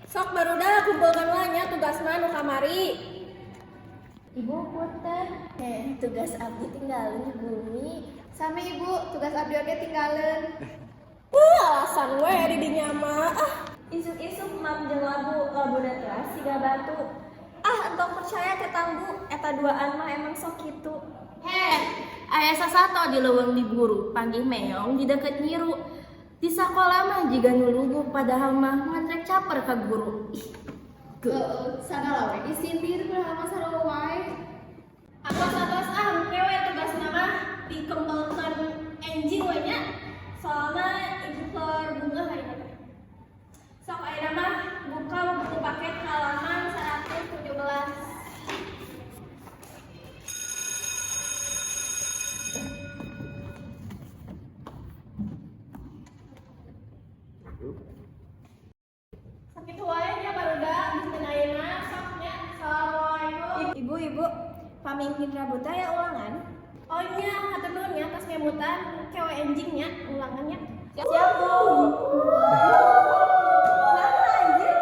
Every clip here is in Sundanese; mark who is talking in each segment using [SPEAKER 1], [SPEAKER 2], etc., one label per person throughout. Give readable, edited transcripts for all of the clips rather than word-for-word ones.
[SPEAKER 1] Sok barudak kumpulkan lah nya tugasna nu kamari.
[SPEAKER 2] Ibu, punten. Tugas abdi tinggalin di bumi.
[SPEAKER 3] Sami, Ibu, tugas abdi oge tinggalin.
[SPEAKER 1] Alasan we di dinya mah. Ah,
[SPEAKER 2] Isuk-isuk mam jeung labu, labuna teras siga batu. Ah, entong percaya ketang, Bu, eta duaan mah emang sok kitu.
[SPEAKER 4] Heh, aya sasato di leuweung diburu, panggih meong di deket nyiru. Di sakola mah jiga nu lugu, padahal mah ngan rek caper ka guru. Ih,
[SPEAKER 3] Heeh, sagala we disindir, padahal mah sarua wae.
[SPEAKER 1] Atos-atos ah, engke we tugasna mah dikembangkan enjing we nya. Soalna ibu keur bungah ayeuna teh. Sok ayeuna mah buka buku paket halaman 117. Sakitu wae nya barudak dinten ayeuna, sok nya. Assalamualaikum.
[SPEAKER 2] Ibu, Ibu, pamingkin Rabu teh aya ulangan.
[SPEAKER 1] Oh nya, hatur nuhun nya tos ngemutan, ke we enjing nya ulangannya.
[SPEAKER 2] Siap, Bu. Nah, anjir.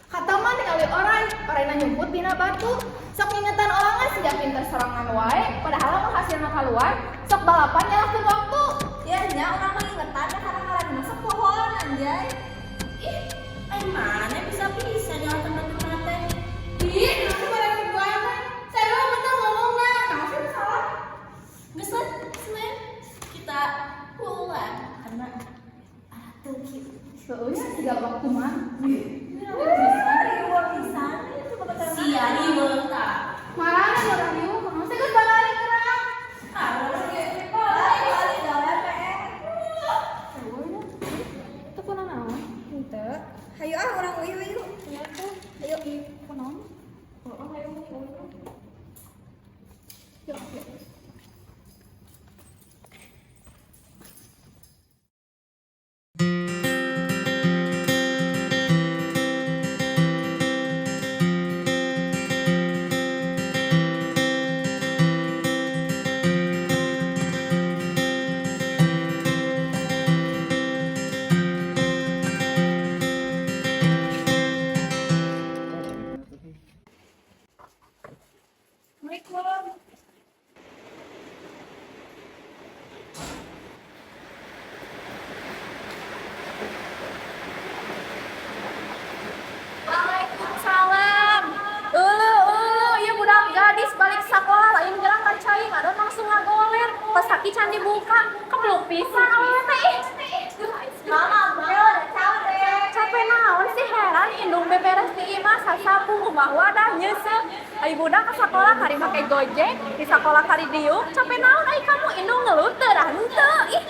[SPEAKER 3] Kata mah ningali orai, oraina nyumput dina batu. Sok ngingetan ulangan siga pinter sorangan wae, padahal mah hasilna kaluar, sok balapan nyalahkeun waktu.
[SPEAKER 2] Ya nya, urang mah ngingetan karena masuk pohon, anjay.
[SPEAKER 4] Ih, ai mana bisa-bisa nyalahkeun batur teh.
[SPEAKER 3] Ih, kenapa bareng gue teh? Saya mah bener ngomongna, kenapa sih salah?
[SPEAKER 4] Geus lah, Senin kita pulang karena atuh kieu.
[SPEAKER 3] Soalnya siga waktu mah.
[SPEAKER 2] Riweuh pisan, itu kebetulan.
[SPEAKER 4] Sia riweuh tah.
[SPEAKER 3] Marah urang riweuh, kunaon sih geus balik urang.
[SPEAKER 4] Ah,
[SPEAKER 2] Balik gawe PR.
[SPEAKER 3] Teu kunaon?
[SPEAKER 2] Henteu. Hayu ah, urang uyuh yuk.
[SPEAKER 3] Ya tuh.
[SPEAKER 2] Ayo.
[SPEAKER 3] Kunaon? Oh, hayu uyuh. Yuk, yuk.
[SPEAKER 1] Assalamualaikum.
[SPEAKER 3] Waalaikumsalam. Euleuh, euleuh, ieu budak gadis balik sekolah lain gelang ka cai, ngadon langsung ngagoler. Pas kaki can dibuka, kebluk pisan awewe teh ih.
[SPEAKER 2] Mama, mama udah capek.
[SPEAKER 3] Capek naon sih, heran, indung beberes di imah, sasapu, rumah wadah nyeuseuh. Ai budak ke sekolah kari make Gojek, di sekolah kari diuk, capek naon ai kamu, indung ngeluh teu rah henteu ih.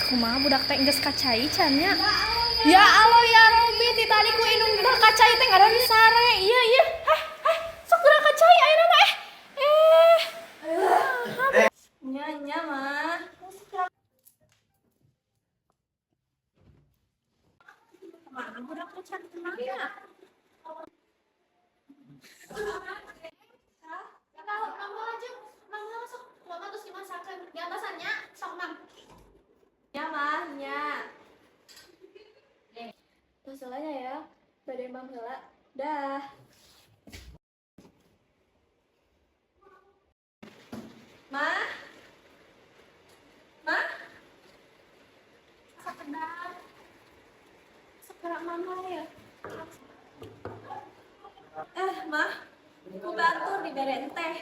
[SPEAKER 4] Kumaha budak teh geus ka cai can nya?
[SPEAKER 3] Ya Allah ya Robi, ti tadi ku indung udah ka cai teh ngadon sare. Iya iya. Heh, heh, sok geura ka cai ayeuna mah eh. Eh.
[SPEAKER 2] Nya nya mah.
[SPEAKER 3] Mana budak teh can tenang ya? Kalau kamu aja, mama masuk, mama terus dimasakan di atasannya, sok mam.
[SPEAKER 2] Nya mah, nya. Masalahnya ya, bade mam heula. Dah. Mah? Mah?
[SPEAKER 3] Sekedar, segera mama ya.
[SPEAKER 2] Eh, mah. Ku batur dibere teh.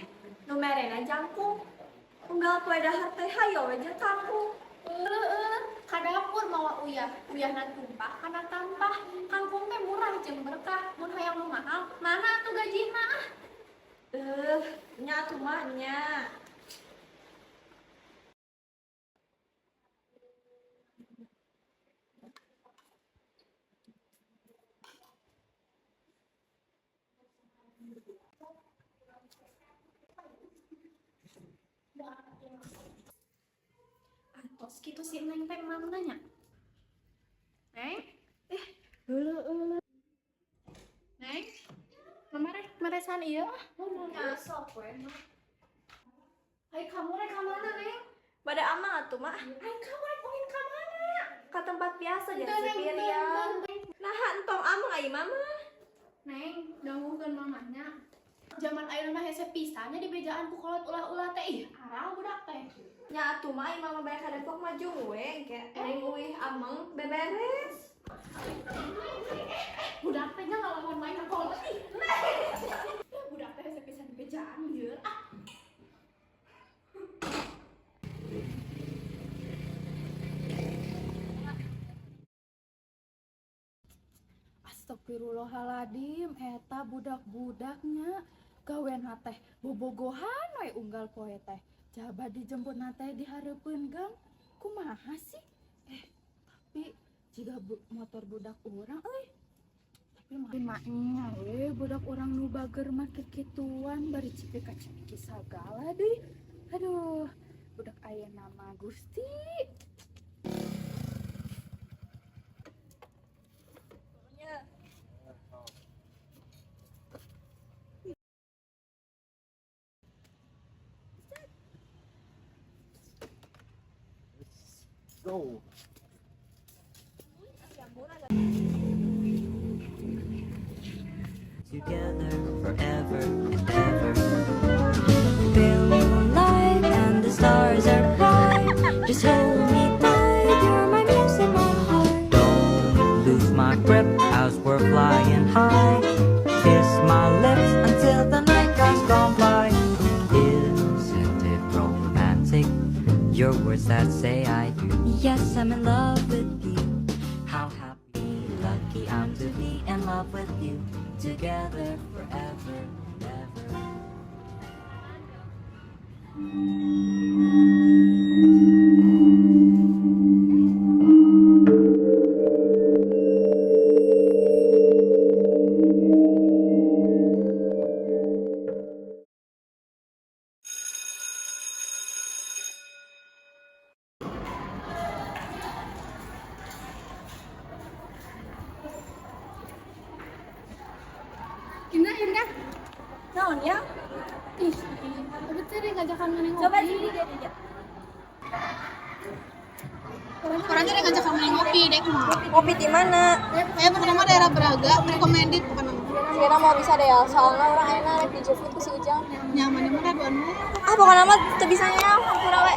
[SPEAKER 2] Nu merena jangkung. Unggal poe dahar teh hayo we jeung kangkung.
[SPEAKER 3] Euleuh, euleuh, ka dapur mawa uyah, uyahna tumpah kana tampah. Kangkung teh murah jeung berkah, mun hayang nu mahal, mana atuh gajina ah.
[SPEAKER 2] Nya atuh mah nya.
[SPEAKER 3] Atos kitu si Neng teh mam nanya. Neng?
[SPEAKER 2] Euleuh, euleuh.
[SPEAKER 3] Neng? Mama rek mere sare.
[SPEAKER 5] pisan ieu ah.
[SPEAKER 2] Ya sok we.
[SPEAKER 5] Ai kamu rek ka mana, Neng?
[SPEAKER 2] Bade amang atuh mah.
[SPEAKER 5] Ai kamu rek ulin ka mana?
[SPEAKER 2] Ka tempat biasa
[SPEAKER 5] Entong,
[SPEAKER 2] jeung si
[SPEAKER 5] Neng,
[SPEAKER 2] Piriang.
[SPEAKER 5] entong, entong.
[SPEAKER 2] Nah, entong amang ai mama.
[SPEAKER 5] Neng, dangukeun mamahnya. Zaman ayeuna mah hese pisan nya dibejaan ku kolot ulah-ulah teh ih, arah budak teh.
[SPEAKER 2] Nya atuh mah ai mama balik ka Depok mah jung we engke. Neng uih amang beberes.
[SPEAKER 5] Budak teh nya ngalaman main kolot ih. Ya, budak teh hese pisan dibejaan lieur ah.
[SPEAKER 6] Astagfirullahaladzim, eta budak-budaknya gawean teh bobogohan we unggal poe teh. Jaba dijemput teh dihareupeun gang. Kumaha sih? Tapi jiga motor budak urang euy. Tapi mah nya we budak urang nu bager mah kikituan bari cipika-cipiki sagala deui. Aduh, budak ayeuna mah Gusti.
[SPEAKER 7] Go.
[SPEAKER 8] Together forever and ever. Pale moonlight and the stars are bright. Just hold me tight, you're my muse and my heart.
[SPEAKER 9] Don't lose my grip as we're flying high. Kiss my lips until the night has gone by. Isn't it romantic? Your words that say I do.
[SPEAKER 8] Yes, I'm in love with you.
[SPEAKER 9] How happy, lucky I'm to be in love with you. Together forever and ever.
[SPEAKER 5] Indah, Indah.
[SPEAKER 2] Naon ya?
[SPEAKER 5] Ih, tapi teh rek ngajakan maneh ngopi.
[SPEAKER 2] Coba sini dia dia.
[SPEAKER 10] Orangnya rek ngajakan maneh ngopi dek mah.
[SPEAKER 2] Ngopi di mana?
[SPEAKER 10] Kayak pokoknya mah daerah Braga, recommended pokoknya.
[SPEAKER 2] Sekira mau bisa deh ya, soalnya urang ayeuna rek dijemput ku si Ujang.
[SPEAKER 10] Nyaman di mana duan mah.
[SPEAKER 2] Ah, pokoknya mah teu bisa nya, hampura we.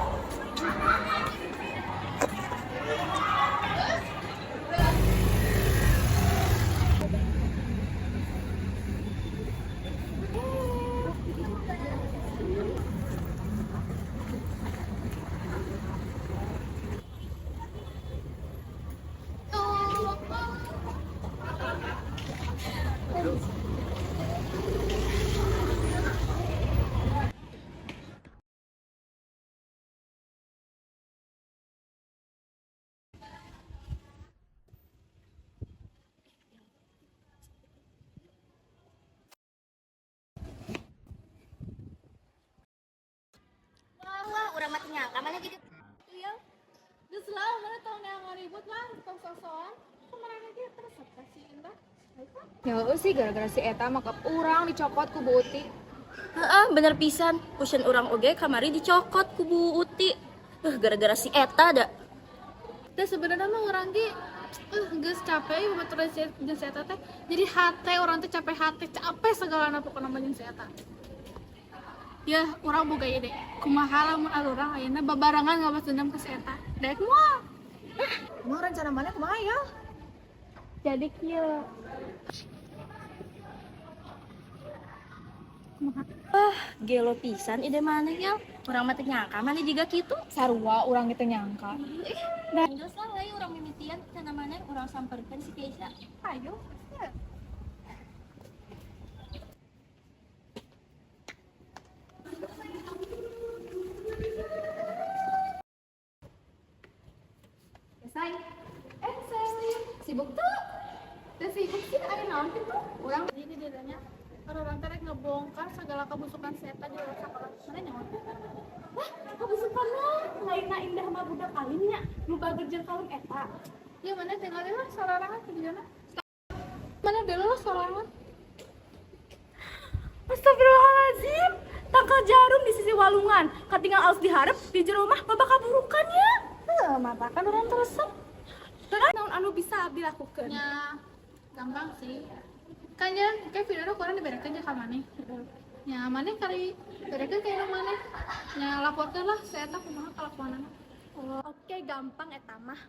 [SPEAKER 4] Wah, urang mah teu nyangka mana gitu.
[SPEAKER 5] Iya. Geus lah, maneh tong neang ribut lah, tong sok-sokan. Kemarin aja terus ka si Indah.
[SPEAKER 6] Ya sih gara-gara si eta makeup urang dicokot ku Bu Uti.
[SPEAKER 4] Heeh, bener pisan. Cushion urang oge kamari dicokot ku Bu Uti. Gara-gara si eta da.
[SPEAKER 10] Dan sebenarnya mah urang ge geus capek babaturan jeung si eta teh. Jadi hate urang teh capek hate, capek segalana pokona mah jeung si eta. Ya, urang boga ide. Kumaha lamun arurang ayeuna babarengan ngabas dendam ka si eta. Daek moal.
[SPEAKER 6] Emang rencana maneh kumaha ya?
[SPEAKER 5] Jadi kieu.
[SPEAKER 4] Gelo pisan ide maneh ya. Urang mah teu nyangka maneh jiga kitu.
[SPEAKER 6] Sarua urang itu nyangka.
[SPEAKER 4] Geus lah we urang mimitian cenah maneh urang samperkeun si Keisha.
[SPEAKER 5] Ayo.
[SPEAKER 6] Say. Selin, sibuk tuh? Teu sibuk sih, aya naon kitu? Urang
[SPEAKER 10] Jadi dirinya orang teh rek ngebongkar segala kebusukan si eta di luar sekolah. Mana nyawa?
[SPEAKER 5] Wah, kabusukan naon? Lainna Indah mah budak alimnya, nu bager jeung kalem eta.
[SPEAKER 10] Ya mana tinggalin lah sorangan ke mana? Mana dulu lah sorangan.
[SPEAKER 1] Astagfirullahalazim. Tangkal jarum di sisi walungan, katinggal alus diharap di jero mah loba kaburukan nya.
[SPEAKER 6] Heuh, matakan urang teresep.
[SPEAKER 1] Terus naon anu bisa abdi lakukeun?
[SPEAKER 10] Ya, gampang sih. Kan ya, kayak video kurang diberekeun ka maneh. Ya, maneh kali berekeun ka indung maneh. Ya, laporkeun lah saya eta kumaha kalakuanana.
[SPEAKER 1] Oh, oke, gampang eta mah.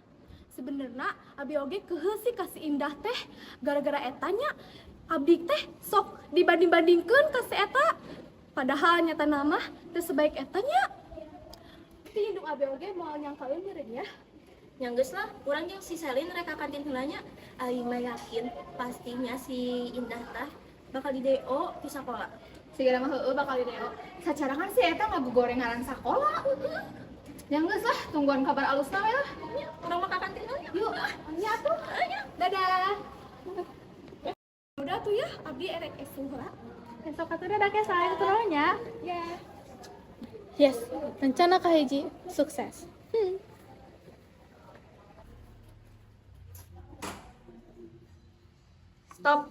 [SPEAKER 1] Sebenarnya abi oge keukeuh sih ka si Indah teh, gara-gara etanya abdi teh sok dibanding-bandingkeun ka si eta. Padahal nyatana mah teu sebaik etanya. Tapi indung abi oge moal nyangkalin meureun ya.
[SPEAKER 4] Nya geus lah, urang jeung si Selin rek ka kantin heula nya. Aing mah yakin pastinya si Indah tah bakal di DO di sakola.
[SPEAKER 5] Sigana mah heueuh bakal di DO. Sacara kan si eta ngagugoreng ngaran sakola. Nya geus lah, tungguan kabar alusna we lah.
[SPEAKER 4] Nya, urang mah ka kantin heula nya.
[SPEAKER 5] Yuk, nya tuh. Dadah.
[SPEAKER 1] Udah tuh ya, abdi erek esuk heula.
[SPEAKER 10] Besok atuh dadah ke saya turun nya.
[SPEAKER 1] Ya.
[SPEAKER 10] Yes, rencana kahiji sukses.
[SPEAKER 4] Stop.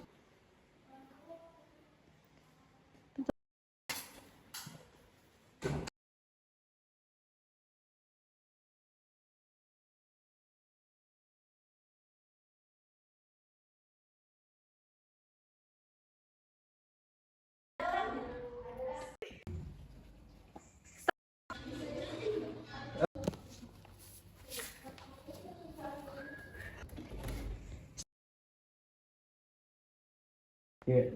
[SPEAKER 7] Yeah.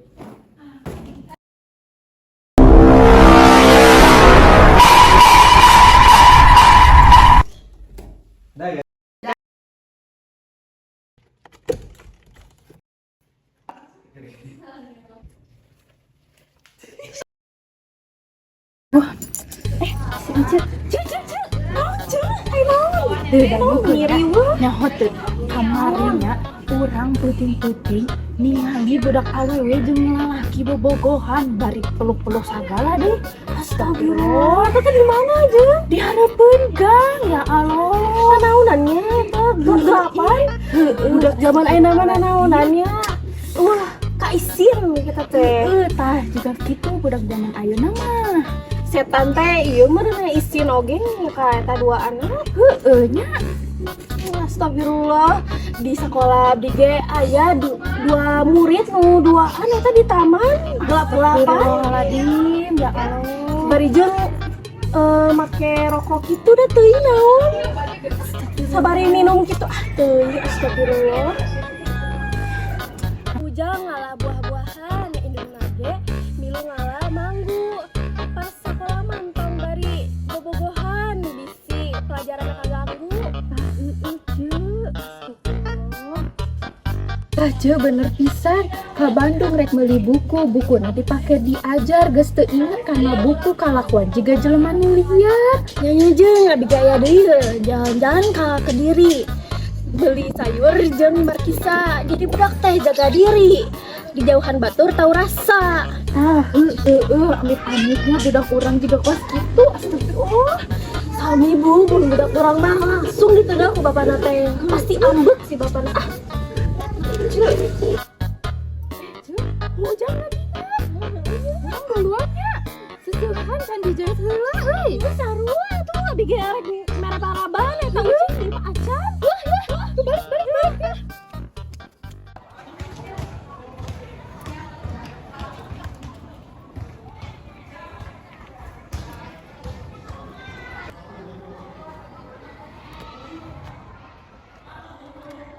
[SPEAKER 7] Dah ya.
[SPEAKER 6] Si Ece, cu cu cu, naon cu? Ai naon? Teu nyaho teu kamarinya urang peuting-peuting ningali budak awewe jeung lalaki bobogohan bari peluk-peluk sagala deh. Astagfirullah,
[SPEAKER 1] Eta teh di mana aja?
[SPEAKER 6] Di hareupeun gang, ya Allah.
[SPEAKER 1] Naonannya eta? Gelap-gelapan? Budak zaman ayeuna mah nanaonannya. Wah, kaisin kita teh.
[SPEAKER 6] Heeh, tah juga kitu budak zaman ayeuna mah.
[SPEAKER 1] Setan teh ieu mah isin oge ka eta dua anak.
[SPEAKER 6] Heeh nya.
[SPEAKER 1] Astagfirullah, di sekolah abdi ge aya dua murid nu duaan eta di taman gelap-gelapan.
[SPEAKER 6] Astagfirullahaladzim, ya Allah.
[SPEAKER 1] Bari jeung make rokok kitu da teuing naon. Sabari minum kitu ah teuing, astagfirullah. Ujang ngala buah-buahan, indungna ge milu ngala manggu. Pas sekolah mantong bari bobogohan bisi pelajaran kaganggu.
[SPEAKER 6] Tah heueuh ceu. Astagfirullah. Tah ceu, bener pisan ka Bandung rek meuli buku, bukuna dipake diajar, geus teu inget kana buku, kalakuan jiga jelema nu liar.
[SPEAKER 1] Nyanyi jeung abi gaya deui jalan-jalan ka Kediri beli sayur jeung markisa, jadi budak teh jaga diri, dijauhan batur tahu rasa.
[SPEAKER 6] Tah heueuh, amit-amitnya budak urang juga kos kitu, astagfirullah.
[SPEAKER 1] Sami bu, mun budak urang mah langsung ditegal ku bapana teh, pasti ambek si bapana ah.
[SPEAKER 6] Ceu, ceu, mau jangan keluarnya seseuhan can dijahit heula euy.
[SPEAKER 1] Sarua tuh abi ge rek mere paraban eta ucing di acan.
[SPEAKER 6] Wah wah wah, balik balik balik ya.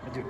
[SPEAKER 7] Maju.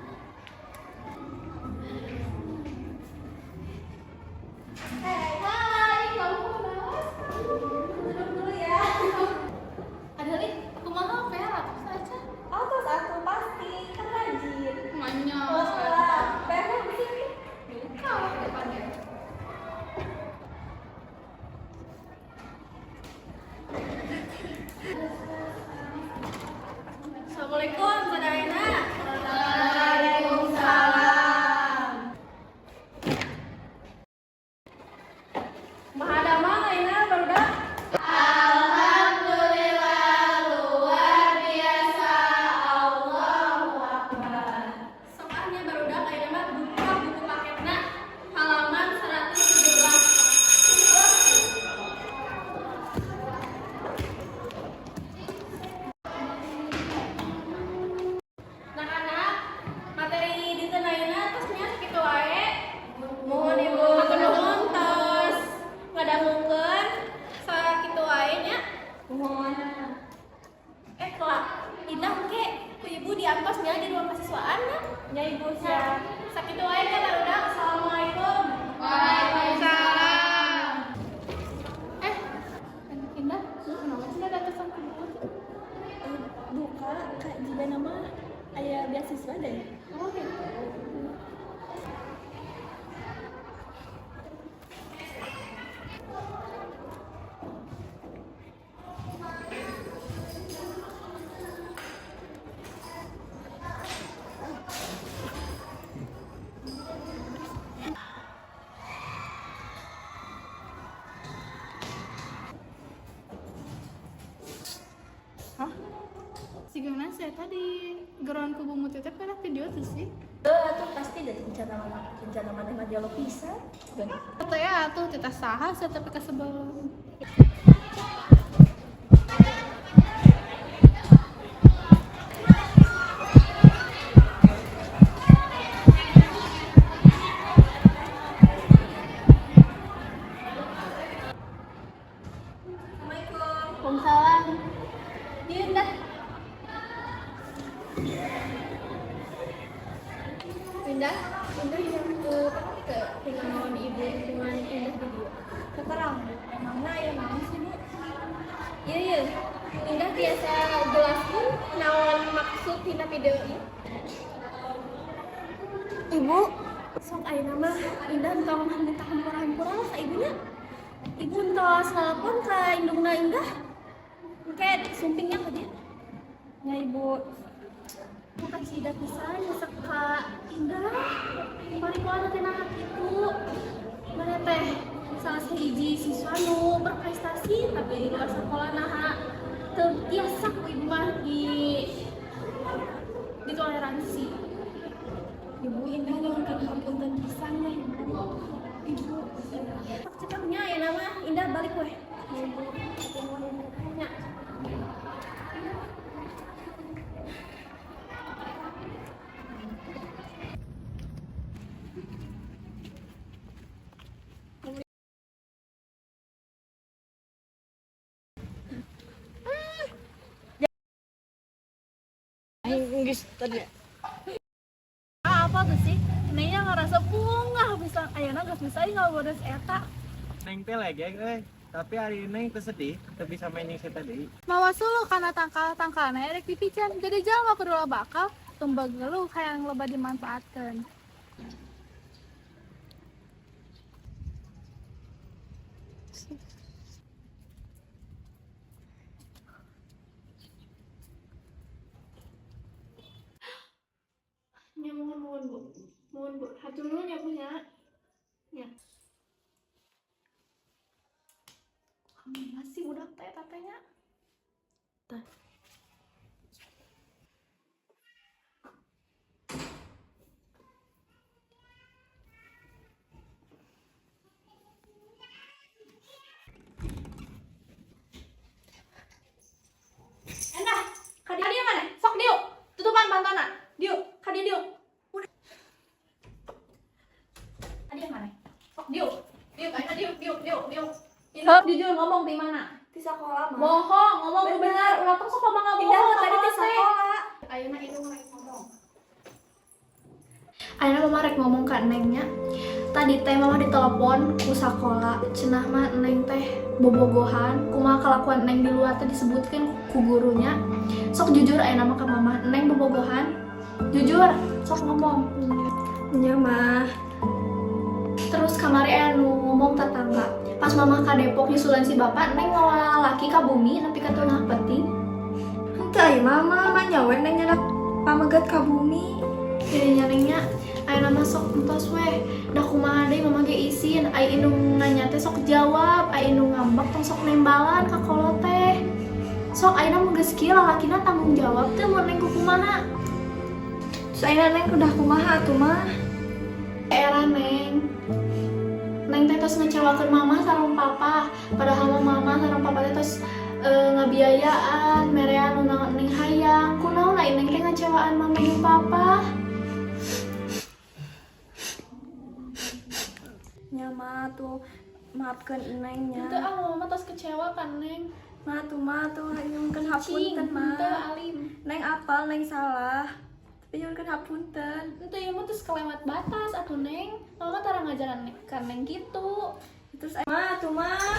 [SPEAKER 1] Siap. Sakitu wae nya, barudak. Assalamualaikum.
[SPEAKER 10] Waalaikumsalam. Eh, Indah, kenapa sih ada sampai buku?
[SPEAKER 4] Buka, Kak, jiga nama aya beasiswa deh.
[SPEAKER 10] Oh gitu. Sigana saya tadi geron ku Bu Muti teh pernah video tuh sih.
[SPEAKER 4] Eh, tuh pasti dari rencana mama, rencana mana mah jauh pisan.
[SPEAKER 10] Atau ya tuh kita saha saya tapi kesebel.
[SPEAKER 1] Assalamualaikum. Waalaikumsalam. Dieu dah. Indah, Indah yang ke ke naon ibu lingkungan Indah di dieu.
[SPEAKER 2] Keterang, Bu. Emangna aya naon sih, Bu?
[SPEAKER 1] Iya, iya. Indah biasa jelaskan naon maksud tina video ieu.
[SPEAKER 4] Ibu, sok ayeuna mah Indah entong minta hampura-hampura lah ka ibunya. Ibu entos ngalapon ka indungna Indah. Engke sumpingnya ka dia.
[SPEAKER 2] Ya, Ibu.
[SPEAKER 1] Bukan sida pisan nyesek ka Indah. Parikuan teh nah kitu. Mana teh salah sahiji siswa nu berprestasi tapi di luar sekolah naha teu tiasa ku ibu mah ditoleransi.
[SPEAKER 2] Ibu, Indah nyuhunkeun hapunten pisan ya, Ibu. Ibu.
[SPEAKER 1] Cekapnya ya nama Indah balik weh.
[SPEAKER 2] Ya, Ibu.
[SPEAKER 1] Nya.
[SPEAKER 10] Apa tuh sih? Nengnya ngerasa bungah bisa ayeuna geus bisa ngabodas eta.
[SPEAKER 7] Neng teh legeng euy, tapi hari ini teu sedih, teu bisa main yang tadi.
[SPEAKER 10] Mawa suluh kana tangkal-tangkalna erek dipican. Jadi jalma kudu loba akal, tumbang geluh hayang loba dimanfaatkeun.
[SPEAKER 1] Nya, mohon, mohon, Bu. Mohon, Bu. Hatur nuhun ya, Bu, nya. Nya.
[SPEAKER 10] Masih budak teh tatanya.
[SPEAKER 5] Endah, kadieu mana? Sok diuk. Tutupan pantona. Diuk, kadieu diuk. Udah. Kadieu mana? Sok diuk. Diuk, ayo diuk, diuk, diuk, diuk.
[SPEAKER 3] Sok jujur ngomong di mana?
[SPEAKER 2] Di sekolah, mah.
[SPEAKER 3] Bohong, ngomong
[SPEAKER 2] Bener.
[SPEAKER 3] bener. Ulah tong sok ngomong
[SPEAKER 2] Indah
[SPEAKER 3] bohong
[SPEAKER 2] mah tadi di
[SPEAKER 3] teh.
[SPEAKER 2] sekolah.
[SPEAKER 5] Ayeuna indung rek ngomong.
[SPEAKER 1] Ayeuna mama rek ngomong ka Nengnya. Tadi teh mama ditelepon ku sakola, cenah mah Neng teh bobogohan, kumaha kelakuan Neng di luar teh disebutkeun ku gurunya. Sok jujur ayeuna mah ka mama, Neng bobogohan. Jujur, sok ngomong.
[SPEAKER 2] Nya, mah.
[SPEAKER 1] Terus kamari aya nu ngomong tetangga. Pas mama ka Depok nyusulan si bapak, Neng mawa laki ka bumi nepi ka tengah peuting.
[SPEAKER 2] Henteu ai mama, mah nyawe Neng nyedak pamegat ka bumi.
[SPEAKER 1] Jadi nyanengnya ayeuna mah sok entos weh. Da kumaha deui, mama ge isin, ai indung nanya teh sok jawab, ai indung ngambek tong sok nembalan ka kolot teh. Sok ayeuna mun geus kieu lalakina tanggung jawab teu mun neng kumaha?
[SPEAKER 2] Terus ayeuna Neng udah kumaha atuh, mah?
[SPEAKER 1] Era Neng. Neng teh tos ngecewakeun mama sareng papa, padahal mah mama sareng papa teh tos ngabiayaan, merean nu naon Neng hayang. Kunaon ai Neng teh ngecewaan mama jeung papa?
[SPEAKER 2] Nya, mah tuh maafkeun Neng nya.
[SPEAKER 10] Teu ah, mama tos kecewa kan Neng.
[SPEAKER 2] Ma tuh, ma tuh nyuhunkeun
[SPEAKER 10] Cing,
[SPEAKER 2] hapunten, ma.
[SPEAKER 10] teu alim.
[SPEAKER 2] Neng apal Neng salah. Nyuhunkeun hapunten.
[SPEAKER 5] Ente ieu mah terus kelewat batas atuh, Neng. Mama tara ngajaran ka Neng gitu.
[SPEAKER 2] Terus mah tuh mah.